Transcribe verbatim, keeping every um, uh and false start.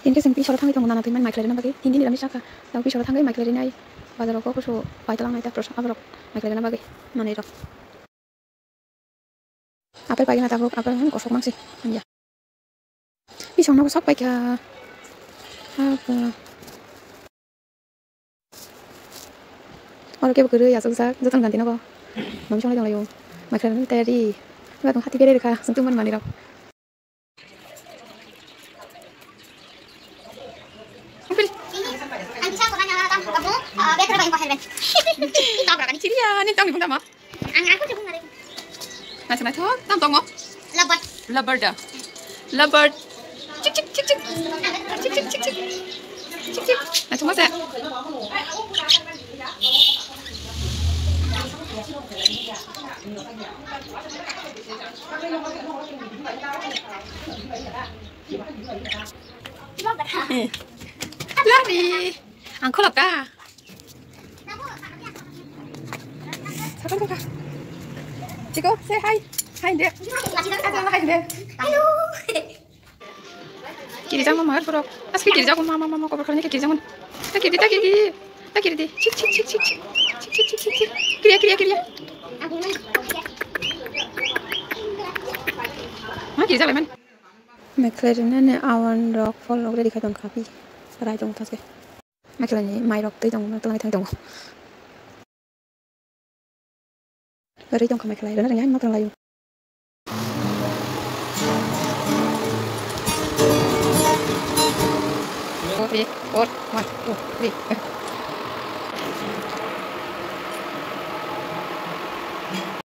Tini khe chwng pisoro thangwi tongo nana twi mani mai khlai rwna bagwi. Tini dini rani sakha. Tamo pisoro thangwi mai khlai rinai. Bazaro kok kusu pai talang nai ta prosa aborok mai khlai rwna bagwi manwi rok. Apple paigwna tabuk, apple hwn kosok mangsi hanya. Bisong nogo sok paikha. Abo. Oro kebo kwrwi aswkjak, jotono janti nogo. Mami songlai tonglaio. Mai khlai rwna tayari. Ba tong hati bere rwkha, chwng tongmani manwi rok. Ang bisa ko kanya tam ko kamu, eh, better ba yang ko helmet. Tam ra kani chiriya, ni tam ni bunda ma. Ang aku cuma ngare. Nasi nasi thok, tam tongo. Labat. Labar da. Labar. Chik chik chik chik. Chik chik chik chik. Chik chik. Nasi masa. Lari. Ang kholok ta. Sabar kok. Chiko, say hi. Hi de. Hi de. Hello. Kiri jang ma mar borok. Aske kiri jago ma ma ma ma kobor khalanya kiri jang. Ta kiri ta kiri. Ta kiri di. Chik chik chik chik chik. Chik chik chik chik chik. Kiri kiri kiri. Ma kiri jago man. Mekhla rinani awan rok phol rok ready khai tong kha pi. Rai tong thase. Mekhla ni mai rok tei tong tong thang tong. Rai tong kha mekhla rina rang yang tong layu. Four, three, four, one, two, three.